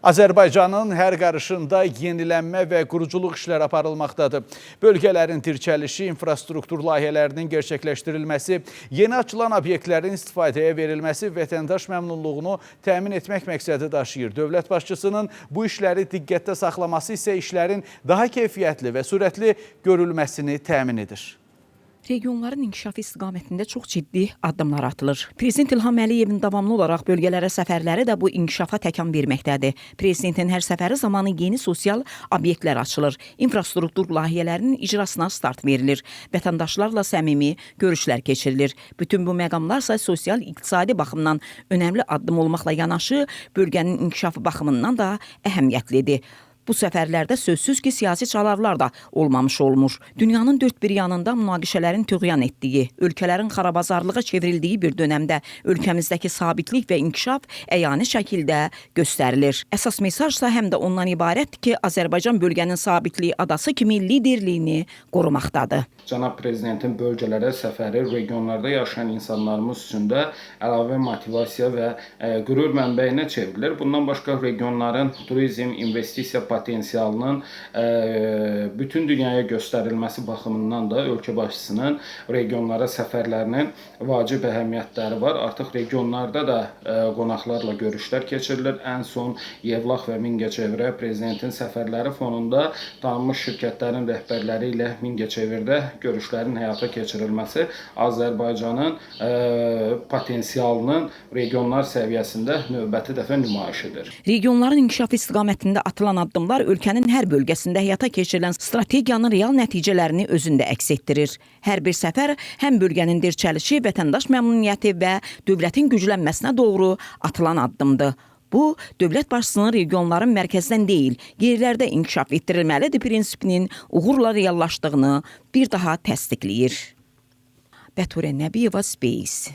Azərbaycanın hər qarışında yenilənmə və quruculuq işləri aparılmaqdadır. Bölgələrin dirçəlişi, infrastruktur layihələrinin gerçəkləşdirilməsi, yeni açılan obyektlərin istifadəyə verilməsi vətəndaş məmnunluğunu təmin etmək məqsədi daşıyır. Dövlət başçısının bu işləri diqqətdə saxlaması isə işlərin daha keyfiyyətli və sürətli görülməsini təmin edir. Regionların inkişafı istiqamətində çox ciddi addımlar atılır. Prezident İlham Əliyevin davamlı olaraq bölgələrə səfərləri də bu inkişafa təkan verməkdədir. Prezidentin hər səfəri zamanı yeni sosial obyektlər açılır, infrastruktur layihələrinin icrasına start verilir, vətəndaşlarla səmimi görüşlər keçirilir. Bütün bu məqamlarsa sosial-iqtisadi baxımdan önəmli addım olmaqla yanaşı, bölgənin inkişafı baxımından da əhəmiyyətlidir. Bu səfərlərdə sözsüz ki, siyasi çalarlar da olmamış olmur. Dünyanın dörd bir yanında münaqişələrin tüğyan etdiyi, ölkələrin xarabazarlığa çevrildiyi bir dönəmdə ölkəmizdəki sabitlik və inkişaf əyani şəkildə göstərilir. Əsas mesajsa həm də ondan ibarətdir ki, Azərbaycan bölgənin sabitliyi adası kimi liderliyini qorumaqdadır. Cənab Prezidentin bölgələrə səfəri regionlarda yaşayan insanlarımız üçün də əlavə motivasiya və qürur mənbəyinə çevrilir. Bundan başqa regionların turizm, investisiya potensialının bütün dünyaya göstərilməsi baxımından da ölkə başçısının regionlara səfərlərinin vacib əhəmiyyətləri var. Artıq regionlarda da qonaqlarla görüşlər keçirilir. Ən son Yevlax və Mingəçevirə prezidentin səfərləri fonunda tanınmış şirkətlərin rəhbərləri ilə Mingəçevirdə görüşlərin həyata keçirilməsi Azərbaycanın potensialının regionlar səviyyəsində növbəti dəfə nümayişidir. Regionların inkişafı istiqamətində atılan addımlar ölkənin hər bölgəsində həyata keçirilən strategiyanın real nəticələrini özündə əks etdirir. Hər bir səfər həm bölgənin dirçəlişi, vətəndaş məmnuniyyəti və dövlətin güclənməsinə doğru atılan addımdır. Bu, dövlət başçısının regionların mərkəzdən deyil, yerlərdə inkişaf etdirilməlidir prinsipinin uğurla reallaşdığını bir daha təsdiqləyir. Bəturə Nəbiyeva, Space.